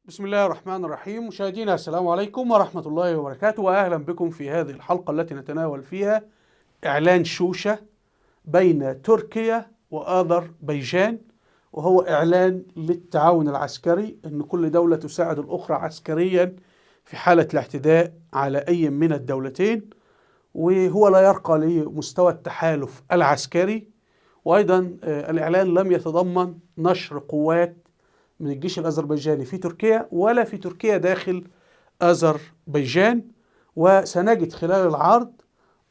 بسم الله الرحمن الرحيم. مشاهدينا السلام عليكم ورحمة الله وبركاته، وأهلا بكم في هذه الحلقة التي نتناول فيها إعلان شوشة بين تركيا وآذربيجان، وهو إعلان للتعاون العسكري، أن كل دولة تساعد الأخرى عسكريا في حالة الاعتداء على أي من الدولتين، وهو لا يرقى لمستوى التحالف العسكري. وأيضا الإعلان لم يتضمن نشر قوات من الجيش الأذربيجاني في تركيا ولا في تركيا داخل أذربيجان. وسنجد خلال العرض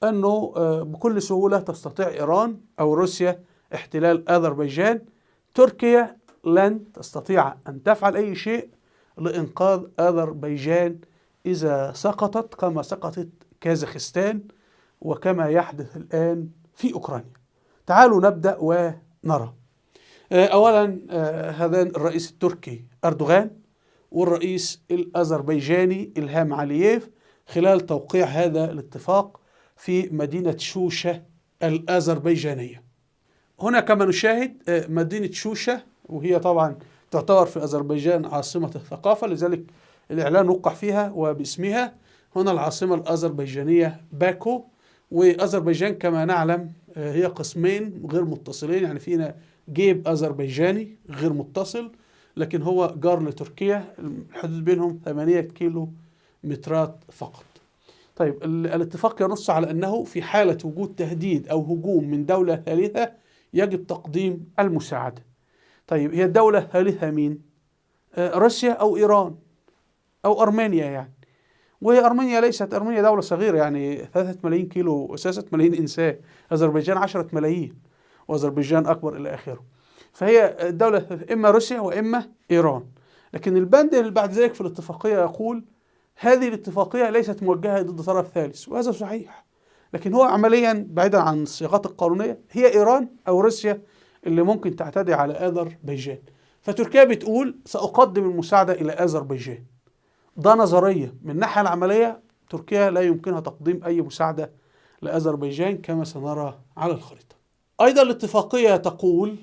أنه بكل سهولة تستطيع إيران أو روسيا احتلال أذربيجان. تركيا لن تستطيع أن تفعل أي شيء لإنقاذ أذربيجان إذا سقطت، كما سقطت كازاخستان وكما يحدث الآن في أوكرانيا. تعالوا نبدأ ونرى. أولا هذان الرئيس التركي أردوغان والرئيس الأذربيجاني إلهام علييف خلال توقيع هذا الاتفاق في مدينة شوشة الأذربيجانية. هنا كما نشاهد مدينة شوشة، وهي طبعا تعتبر في أذربيجان عاصمة الثقافة، لذلك الإعلان وقع فيها وباسمها. هنا العاصمة الأذربيجانية باكو. وأذربيجان كما نعلم هي قسمين غير متصلين، يعني فينا جيب أذربيجاني غير متصل، لكن هو جار لتركيا، الحدود بينهم 8 كيلو مترات فقط. طيب، الاتفاق ينص على أنه في حالة وجود تهديد أو هجوم من دولة ثالثة يجب تقديم المساعدة. طيب، هي الدولة الثالثة مين؟ روسيا أو إيران أو أرمينيا يعني. وهي أرمينيا ليست، أرمينيا دولة صغيرة، يعني 3 ملايين كيلو، 3 ملايين إنسان، أذربيجان 10 ملايين، وأذربيجان أكبر إلى آخره. فهي الدولة إما روسيا وإما إيران. لكن البند اللي بعد ذلك في الاتفاقية يقول هذه الاتفاقية ليست موجهة ضد طرف ثالث، وهذا صحيح، لكن هو عمليا بعيدا عن الصياغات القانونية هي إيران أو روسيا اللي ممكن تعتدي على أذربيجان. فتركيا بتقول سأقدم المساعدة إلى أذربيجان. ده نظرية. من الناحية العملية تركيا لا يمكنها تقديم أي مساعدة لأذربيجان كما سنرى على الخريطة. أيضا الاتفاقية تقول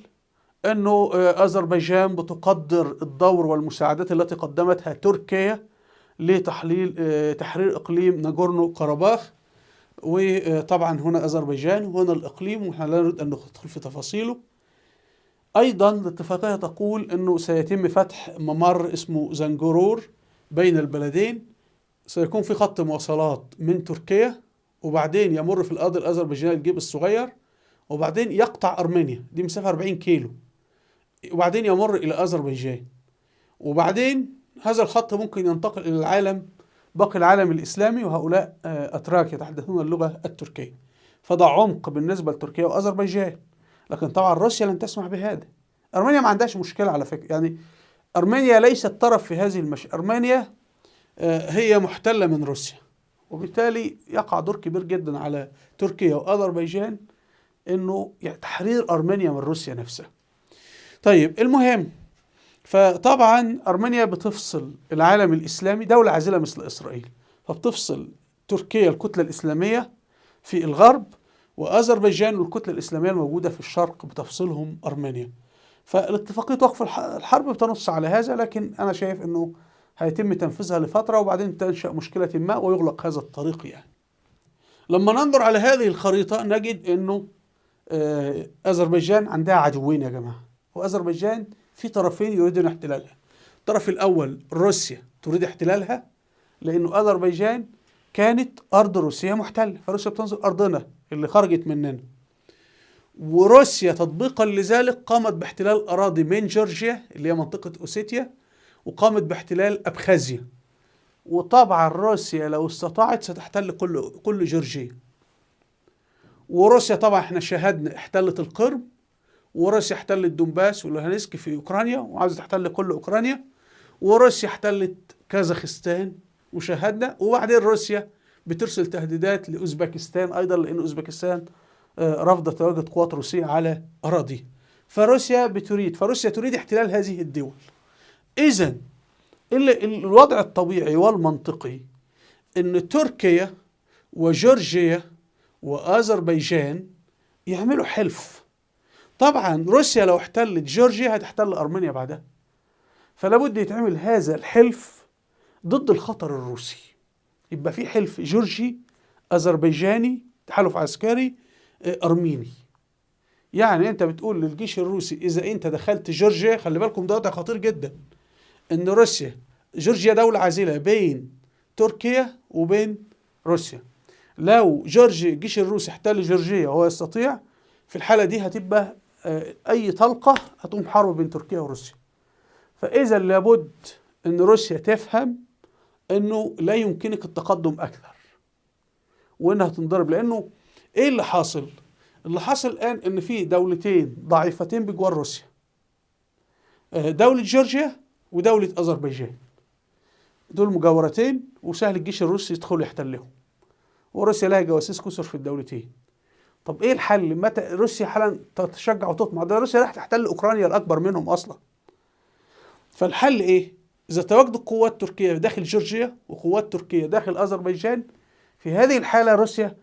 أنه أذربيجان بتقدر الدور والمساعدات التي قدمتها تركيا لتحرير إقليم ناغورنو كاراباخ. وطبعا هنا أذربيجان وهنا الإقليم، ونحن لا نريد أن ندخل في تفاصيله. أيضا الاتفاقية تقول أنه سيتم فتح ممر اسمه زنجرور بين البلدين، سيكون في خط مواصلات من تركيا وبعدين يمر في الأرض الأذربيجانية الجيب الصغير، وبعدين يقطع أرمينيا، دي مسافة 40 كيلو، وبعدين يمر إلى أذربيجان، وبعدين هذا الخط ممكن ينتقل إلى العالم، باقي العالم الإسلامي، وهؤلاء أتراك يتحدثون اللغة التركية. فده عمق بالنسبة لتركيا وأذربيجان. لكن طبعا روسيا لن تسمح بهذا. أرمينيا ما عندهاش مشكلة على فكرة، يعني أرمينيا ليست طرف في هذه المشكلة. أرمينيا هي محتلة من روسيا، وبالتالي يقع دور كبير جدا على تركيا وأذربيجان انه يعني تحرير ارمينيا من روسيا نفسها. طيب، المهم، فطبعا ارمينيا بتفصل العالم الاسلامي، دولة عازلة مثل اسرائيل، فبتفصل تركيا الكتلة الاسلامية في الغرب، واذربيجان والكتلة الاسلامية الموجودة في الشرق بتفصلهم ارمينيا. فالاتفاقية وقف الحرب بتنص على هذا، لكن انا شايف انه هيتم تنفيذها لفترة وبعدين تنشأ مشكلة ما ويغلق هذا الطريق. يعني لما ننظر على هذه الخريطة نجد انه أذربيجان عندها عدوين يا جماعة، وأذربيجان في طرفين يريدون احتلالها. الطرف الأول روسيا تريد احتلالها، لأنه أذربيجان كانت أرض روسيا محتلة، فروسيا بتنظر أرضنا اللي خرجت مننا. وروسيا تطبيقا لذلك قامت باحتلال أراضي من جورجيا اللي هي منطقة أوسيتيا، وقامت باحتلال أبخازيا. وطبعا روسيا لو استطاعت ستحتل كل جورجيا. وروسيا طبعا احنا شاهدنا احتلت القرم، وروسيا احتلت دونباس ولوهانسك في اوكرانيا وعاوزه تحتل كل اوكرانيا، وروسيا احتلت كازاخستان وشاهدنا. وبعدين روسيا بترسل تهديدات لاوزبكستان ايضا، لان اوزبكستان رافضه تواجد قوات روسيه على اراضيها. فروسيا تريد احتلال هذه الدول. اذا الوضع الطبيعي والمنطقي ان تركيا وجورجيا وأذربيجان يعملوا حلف. طبعا روسيا لو احتلت جورجيا هتحتل أرمينيا بعدها. فلا بد يتعمل هذا الحلف ضد الخطر الروسي. يبقى في حلف جورجي أذربيجاني، تحالف عسكري أرميني. يعني أنت بتقول للجيش الروسي إذا أنت دخلت جورجيا، خلي بالكم ده وضع خطير جدا، إن روسيا، جورجيا دولة عازلة بين تركيا وبين روسيا. لو جورجيا، الجيش الروسي احتل جورجيا وهو يستطيع، في الحالة دي هتبقى أي طلقة هتقوم حرب بين تركيا وروسيا. فإذا لابد إن روسيا تفهم إنه لا يمكنك التقدم أكثر، وإنها تنضرب. لأنه إيه اللي حاصل؟ اللي حاصل الآن إن في دولتين ضعيفتين بجوار روسيا، دولة جورجيا ودولة أذربيجان، دول مجاورتين وسهل الجيش الروسي يدخل يحتلهم، وروسيا لها جواسيس كثر في الدولتين. طب ايه الحل؟ متى روسيا حالا تتشجع وتطمع؟ ده روسيا راح تحتل اوكرانيا الاكبر منهم اصلا. فالحل ايه؟ اذا تواجدت قوات تركيا داخل جورجيا وقوات تركيا داخل اذربيجان، في هذه الحالة روسيا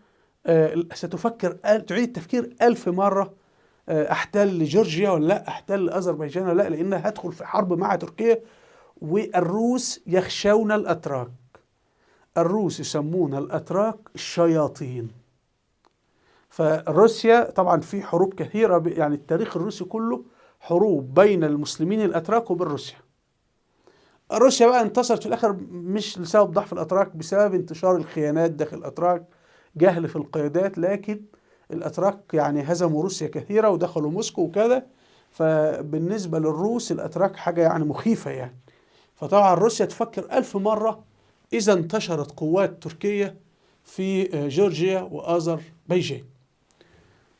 ستفكر، تعيد التفكير 1000 مرة، احتل جورجيا ولا لا، احتل اذربيجان ولا لا، لانها هتدخل في حرب مع تركيا. والروس يخشون الاتراك، الروس يسمون الاتراك الشياطين. فروسيا طبعا في حروب كثيرة، يعني التاريخ الروسي كله حروب بين المسلمين الاتراك وبين روسيا. روسيا بقى انتصرت في الاخر مش لسبب ضعف الاتراك، بسبب انتشار الخيانات داخل الاتراك، جهل في القيادات، لكن الاتراك يعني هزموا روسيا كثيرة ودخلوا موسكو وكذا. فبالنسبة للروس الاتراك حاجة يعني مخيفة يعني. فطبعا روسيا تفكر 1000 مرة إذا انتشرت قوات تركيا في جورجيا وأذربيجان.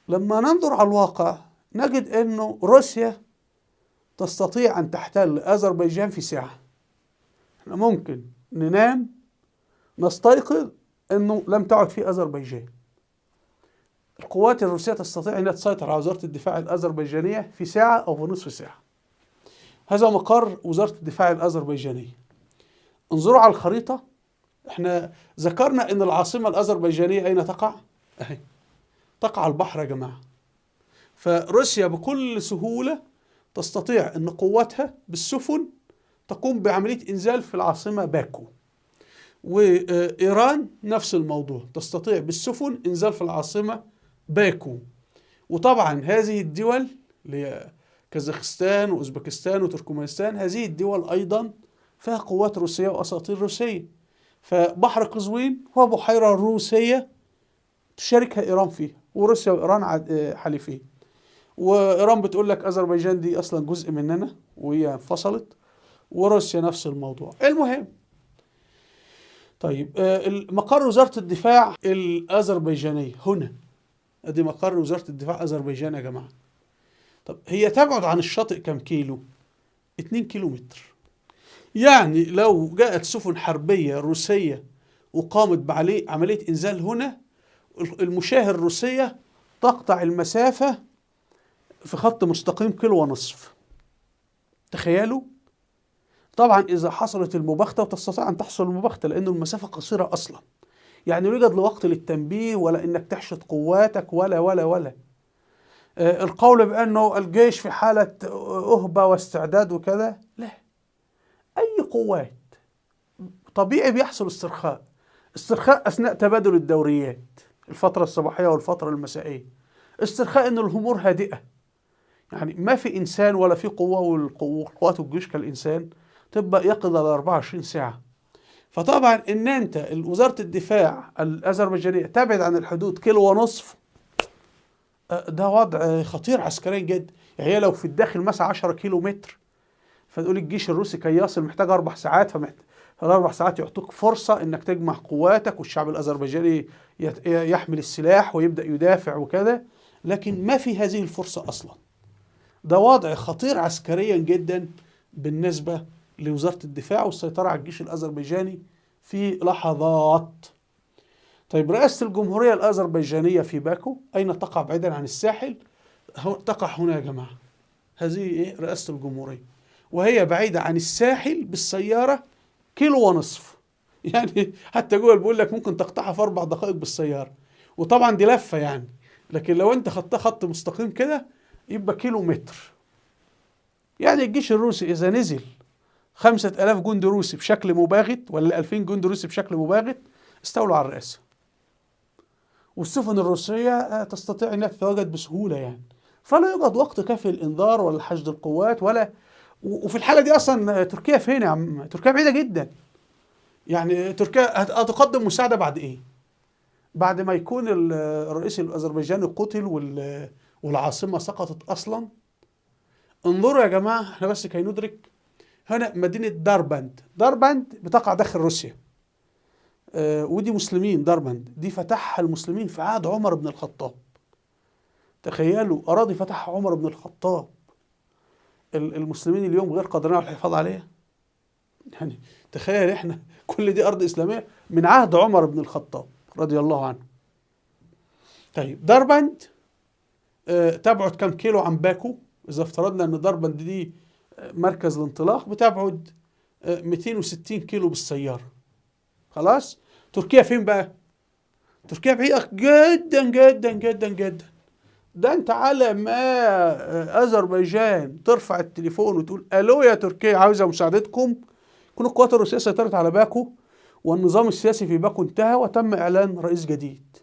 لما ننظر على الواقع نجد أنه روسيا تستطيع أن تحتل أذربيجان في ساعة. احنا ممكن ننام نستيقظ أنه لم تعد في أذربيجان. القوات الروسية تستطيع أن تسيطر على وزارة الدفاع الأذربيجانية في ساعة أو في نصف ساعة. هذا مقر وزارة الدفاع الأذربيجانية. انظروا على الخريطة، احنا ذكرنا ان العاصمة الأذربيجانية اين تقع؟ اهي تقع على البحر يا جماعة. فروسيا بكل سهولة تستطيع ان قواتها بالسفن تقوم بعملية انزال في العاصمة باكو. وإيران نفس الموضوع، تستطيع بالسفن انزال في العاصمة باكو. وطبعا هذه الدول اللي هي كازاخستان وأوزبكستان وتركمانستان، هذه الدول أيضا فيها قوات روسية وأساطير روسية. فبحر قزوين هو بحيرة روسية تشاركها إيران فيها، وروسيا وإيران حليفين. وإيران بتقول لك أذربيجان دي أصلا جزء مننا وهي انفصلت، وروسيا نفس الموضوع. المهم طيب، مقر وزارة الدفاع الأذربيجانية هنا، ادي مقر وزارة الدفاع أذربيجان يا جماعة. طب هي تبعد عن الشاطئ كم كيلو؟ 2 كيلومتر. يعني لو جاءت سفن حربية روسية وقامت بعملية إنزال هنا، المشاة الروسية تقطع المسافة في خط مستقيم 1.5 كيلو. تخيلوا. طبعا إذا حصلت المباغتة، وتستطيع أن تحصل المباغتة لأن المسافة قصيرة أصلا، يعني لا يوجد وقت للتنبيه ولا إنك تحشد قواتك ولا ولا ولا. القول بأنه الجيش في حالة أهبة واستعداد وكذا، لا، أي قوات طبيعي بيحصل استرخاء، استرخاء أثناء تبادل الدوريات، الفترة الصباحية والفترة المسائية، استرخاء إن الأمور هادئة، يعني ما في إنسان ولا في قوة، والقوات والجيوش كالإنسان تبقى يقظة ل 24 ساعة. فطبعا إن أنت وزارة الدفاع الأذربيجانية تبعد عن الحدود 1.5 كيلو، ده وضع خطير عسكريا جدا. يعني هي لو في الداخل مثلا 10 كيلو متر، فتقول الجيش الروسي كي يصل محتاج 4 ساعات، فالأربع ساعات يعطوك فرصة إنك تجمع قواتك والشعب الأذربيجاني يحمل السلاح ويبدأ يدافع وكذا، لكن ما في هذه الفرصة أصلا. ده وضع خطير عسكريا جدا بالنسبة لوزارة الدفاع والسيطرة على الجيش الأذربيجاني في لحظات. طيب رئاسة الجمهورية الأذربيجانية في باكو أين تقع بعيدا عن الساحل؟ تقع هنا يا جماعة. هذه إيه؟ رئاسة الجمهورية، وهي بعيدة عن الساحل بالسيارة 1.5 كيلو. يعني حتى جوجل بيقول لك ممكن تقطعها في 4 دقائق بالسيارة، وطبعا دي لفة يعني، لكن لو أنت خدتها خط مستقيم كده يبقى كيلو متر. يعني الجيش الروسي إذا نزل 5000 جندي روسي بشكل مباغت ولا 2000 جندي روسي بشكل مباغت استولوا على الرئاسة. والسفن الروسية تستطيع أنها تتواجد بسهولة يعني، فلا يوجد وقت كافي للإنذار ولا حشد القوات ولا. وفي الحالة دي أصلا تركيا فين يا عم؟ تركيا بعيدة جدا. يعني تركيا هتقدم مساعدة بعد إيه؟ بعد ما يكون الرئيس الأذربيجاني قتل والعاصمة سقطت أصلا. انظروا يا جماعة، احنا بس كي ندرك، هنا مدينة دربند، دربند بتقع داخل روسيا، ودي مسلمين. دربند دي فتحها المسلمين في عهد عمر بن الخطاب. تخيلوا أراضي فتحها عمر بن الخطاب، المسلمين اليوم غير قادرين على الحفاظ عليها. يعني تخيل احنا كل دي أرض إسلامية من عهد عمر بن الخطاب رضي الله عنه. طيب دربند تبعد كم كيلو عن باكو؟ إذا افترضنا أن دربند دي مركز الانطلاق، بتبعد 260 كيلو بالسيارة. خلاص؟ تركيا فين بقى؟ تركيا بعيدة جدا جدا جدا جدا. ده انت على ما أذربيجان ترفع التليفون وتقول ألو يا تركيا عاوزة مساعدتكم، يكون القوات الروسية سيطرت على باكو، والنظام السياسي في باكو انتهى وتم إعلان رئيس جديد.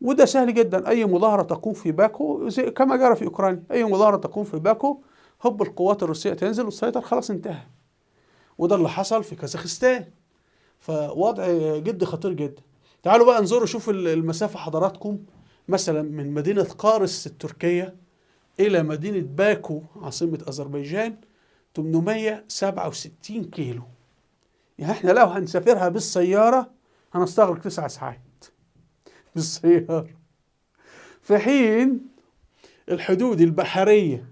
وده سهل جدا، أي مظاهرة تقوم في باكو زي كما جرى في أوكرانيا، أي مظاهرة تقوم في باكو هب القوات الروسية تنزل وتسيطر، خلاص انتهى. وده اللي حصل في كازاخستان. فوضع جد خطير جدا. تعالوا بقى انظروا شوفوا المسافة حضراتكم، مثلا من مدينة قارس التركية إلى مدينة باكو عاصمة أذربيجان 867 كيلو. يعني احنا لو هنسافرها بالسيارة هنستغرق 9 ساعات بالسيارة، في حين الحدود البحرية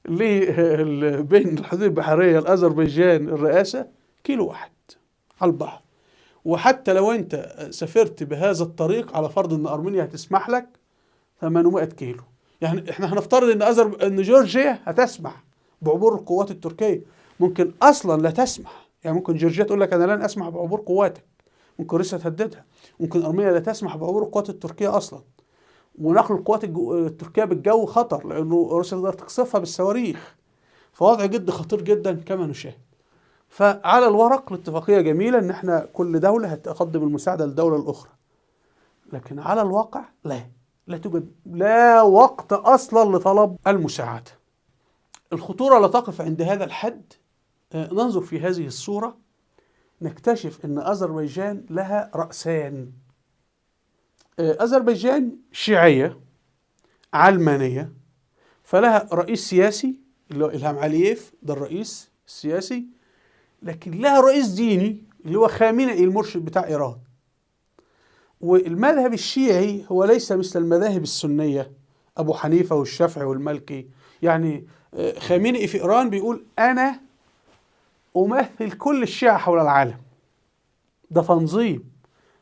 اللي بين الحدود البحرية الأذربيجان الرئاسة كيلو واحد على البحر. وحتى لو انت سافرت بهذا الطريق على فرض ان ارمينيا هتسمح لك 800 كيلو، يعني احنا هنفترض ان جورجيا هتسمح بعبور القوات التركية، ممكن اصلا لا تسمح. يعني ممكن جورجيا تقول لك انا لن اسمح بعبور قواتك، ممكن روسيا تهددها، ممكن ارمينيا لا تسمح بعبور القوات التركية اصلا. ونقل القوات التركية بالجو خطر، لانه روسيا تقدر تقصفها بالصواريخ. فوضع جد خطير جدا كما نشاهد. فعلى الورق الاتفاقية جميلة ان احنا كل دولة هتقدم المساعدة للدولة الأخرى، لكن على الواقع لا توجد، لا وقت أصلا لطلب المساعدة. الخطورة لا تقف عند هذا الحد. ننظر في هذه الصورة نكتشف ان أذربيجان لها رأسان. أذربيجان شيعية علمانية، فلها رئيس سياسي اللي هو إلهام علييف، ده الرئيس السياسي، لكن لها رئيس ديني اللي هو خامنئي المرشد بتاع إيران. والمذهب الشيعي هو ليس مثل المذاهب السنية أبو حنيفة والشافعي والمالكي. يعني خامنئي في إيران بيقول أنا أمثل كل الشيعة حول العالم، ده تنظيم،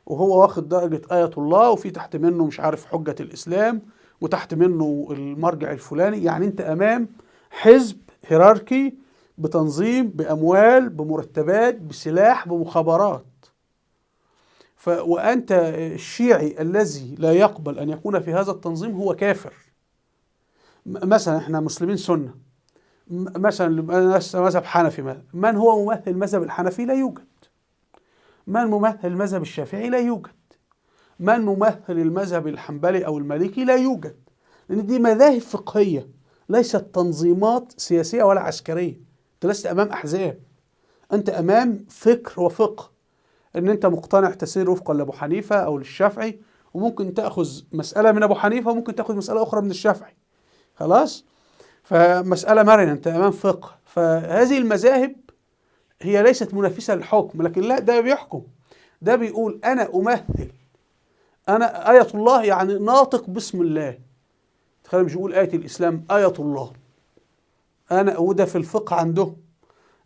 وهو واخد درجة آية الله، وفي تحت منه مش عارف حجة الإسلام، وتحت منه المرجع الفلاني. يعني أنت أمام حزب هيراركي بتنظيم، بأموال، بمرتبات، بسلاح، بمخابرات. وأنت الشيعي الذي لا يقبل أن يكون في هذا التنظيم هو كافر. مثلا احنا مسلمين سنة، مثلا مذهب حنفي، من هو ممثل المذهب الحنفي؟ لا يوجد. من ممثل المذهب الشافعي؟ لا يوجد. من ممثل المذهب الحنبلي أو المالكي؟ لا يوجد. لأن دي مذاهب فقهية، ليست تنظيمات سياسية ولا عسكرية. أنت لست أمام أحزاب، أنت أمام فكر وفقه، أن أنت مقتنع تسير وفقا لأبو حنيفة أو للشافعي، وممكن تأخذ مسألة من أبو حنيفة وممكن تأخذ مسألة أخرى من الشافعي. خلاص؟ فمسألة مرنة، أنت أمام فقه. فهذه المذاهب هي ليست منافسة للحكم، لكن لا، ده بيحكم، ده بيقول أنا أمثل، أنا آية الله، يعني ناطق باسم الله. تخيل مش يقول آية الإسلام، آية الله. أنا، وده في الفقه عندهم،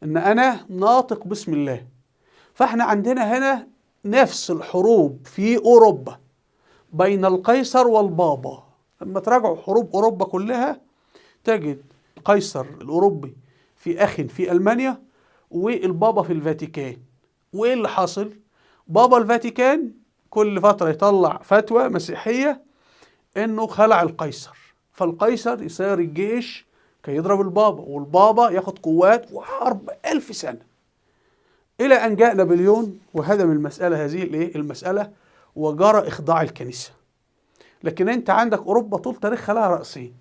إن أنا ناطق باسم الله. فإحنا عندنا هنا نفس الحروب في أوروبا بين القيصر والبابا. لما تراجعوا حروب أوروبا كلها تجد القيصر الأوروبي في أخن في ألمانيا، والبابا في الفاتيكان. وإيه اللي حاصل؟ بابا الفاتيكان كل فترة يطلع فتوى مسيحية إنه خلع القيصر، فالقيصر يسير الجيش كي يضرب البابا، والبابا ياخد قوات وحرب 1000 سنة، إلى أن جاء نابليون وهدم المسألة هذه الإيه؟ المسألة، وجرى إخضاع الكنيسة. لكن أنت عندك أوروبا طول تاريخها لها رأسين،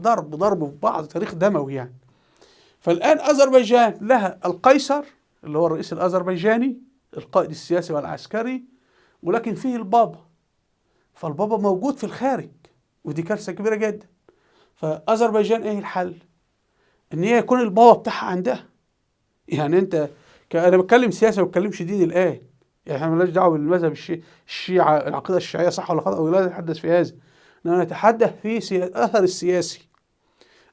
ضرب ضرب في بعض، تاريخ دموي يعني. فالآن أذربيجان لها القيصر اللي هو الرئيس الأذربيجاني القائد السياسي والعسكري، ولكن فيه البابا، فالبابا موجود في الخارج، ودي كارثة كبيرة جدا. فأذربيجان إيه الحل؟ إن هي يكون البابا بتاعها عندها. يعني أنت أنا بتكلم سياسة ما بتكلمش دين الآن، يعني احنا مالناش دعوة بالمذهب الشيعة، العقيدة الشيعية صح ولا خطأ، ولا نتحدث في هذا، إنما نتحدث في الأثر السياسي.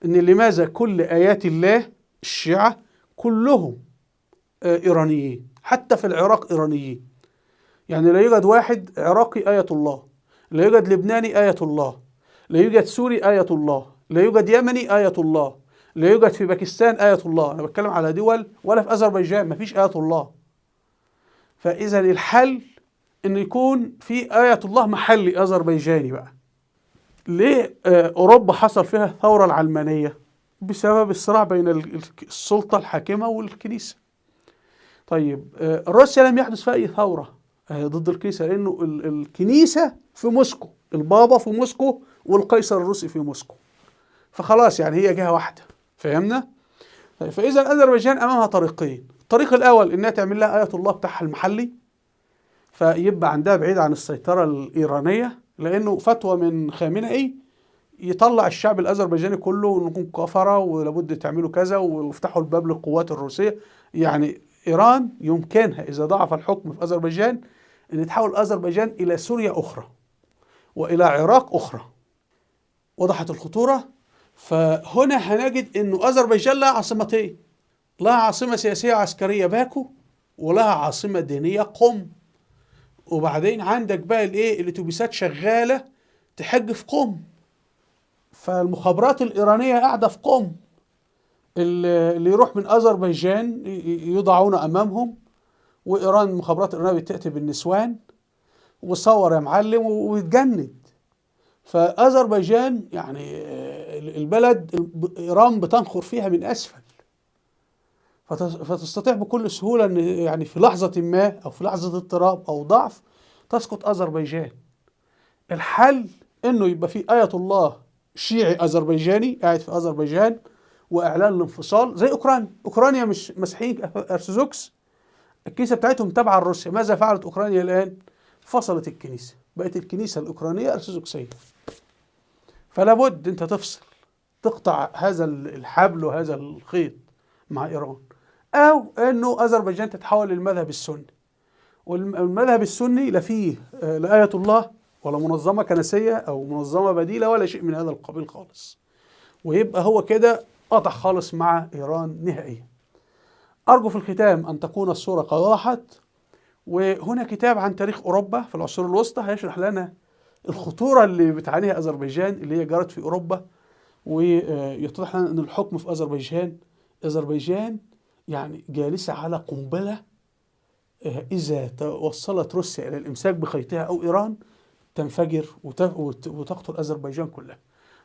إن لماذا كل آيات الله الشيعة كلهم إيرانيين، حتى في العراق إيرانيين. يعني لا يوجد واحد عراقي آية الله، لا يوجد لبناني آية الله، لا يوجد سوري آية الله، لا يوجد يمني آية الله، لا يوجد في باكستان آية الله. أنا بتكلم على دول، ولا في أذربيجان مفيش آية الله. فإذا الحل إن يكون في آية الله محلي أذربيجاني بقى. ليه أوروبا حصل فيها الثورة العلمانية؟ بسبب الصراع بين السلطة الحاكمة والكنيسة. طيب روسيا لم يحدث فيها أي ثورة ضد الكنيسة، لأنه الكنيسة في موسكو، البابا في موسكو والقيصر الروسي في موسكو، فخلاص يعني هي جهة واحدة، فهمنا؟ طيب فإذا أذربيجان أمامها طريقين. الطريق الأول إنها تعمل لها آية الله بتاعها المحلي، فيبقى عندها بعيد عن السيطرة الإيرانية، لأنه فتوى من خامنئي يطلع الشعب الأذربيجاني كله إنكم كفرة ولابد تعملوا كذا وافتحوا الباب للقوات الروسية. يعني إيران يمكنها إذا ضعف الحكم في أذربيجان أن تحول أذربيجان إلى سوريا أخرى وإلى عراق أخرى. وضحت الخطورة؟ فهنا هنجد أنه أذربيجان لها عاصمتين، لها عاصمة سياسية عسكرية باكو، ولها عاصمة دينية قم. وبعدين عندك بقى الإيه، الأتوبيسات شغالة تحج في قم، فالمخابرات الإيرانية قاعدة في قم، اللي يروح من أذربيجان يضعون أمامهم، وإيران المخابرات الإيرانية بتأتي بالنسوان وصور يا معلم ويتجند. فأذربيجان يعني البلد إيران بتنخر فيها من أسفل، فتستطيع بكل سهولة أن يعني في لحظة ما أو في لحظة اضطراب أو ضعف تسقط أذربيجان. الحل أنه يبقى في آية الله شيعي أذربيجاني قاعد في أذربيجان، وإعلان الانفصال زي أوكرانيا. أوكرانيا مش مسيحيين أرثوذكس، الكنيسة بتاعتهم تابعة لروسيا. ماذا فعلت أوكرانيا الآن؟ فصلت الكنيسة، بقت الكنيسة الأوكرانية أرثوذكسية. فلا بد أنت تفصل، تقطع هذا الحبل وهذا الخيط مع إيران، أو أنه أذربيجان تتحول للمذهب السني. والمذهب السني لا فيه لا آية الله ولا منظمة كنسية أو منظمة بديلة ولا شيء من هذا القبيل خالص، ويبقى هو كده قطع خالص مع إيران نهائيا. أرجو في الختام أن تكون الصورة قد وضحت. وهنا كتاب عن تاريخ أوروبا في العصور الوسطى هيشرح لنا الخطورة اللي بتعانيها أذربيجان اللي هي جرت في أوروبا، ويتضح لنا أن الحكم في أذربيجان يعني جالسة على قنبلة، إذا توصلت روسيا إلى الإمساك بخيطها أو إيران تنفجر وتقتل أذربيجان كلها.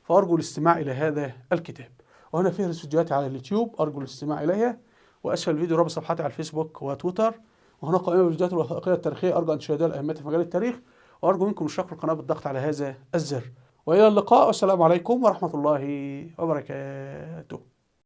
فأرجو الاستماع إلى هذا الكتاب. وهنا فهرس فيديوهاتي على اليوتيوب، أرجو الاستماع إليها، وأسفل الفيديو رابط صفحتي على الفيسبوك وتويتر، وهنا قائمة بالفيديوهات الوثائقية التاريخية أرجو أن تشاهدوها لأهميتها في مجال التاريخ، وأرجو منكم الاشتراك في القناة بالضغط على هذا الزر. وإلى اللقاء، والسلام عليكم ورحمة الله وبركاته.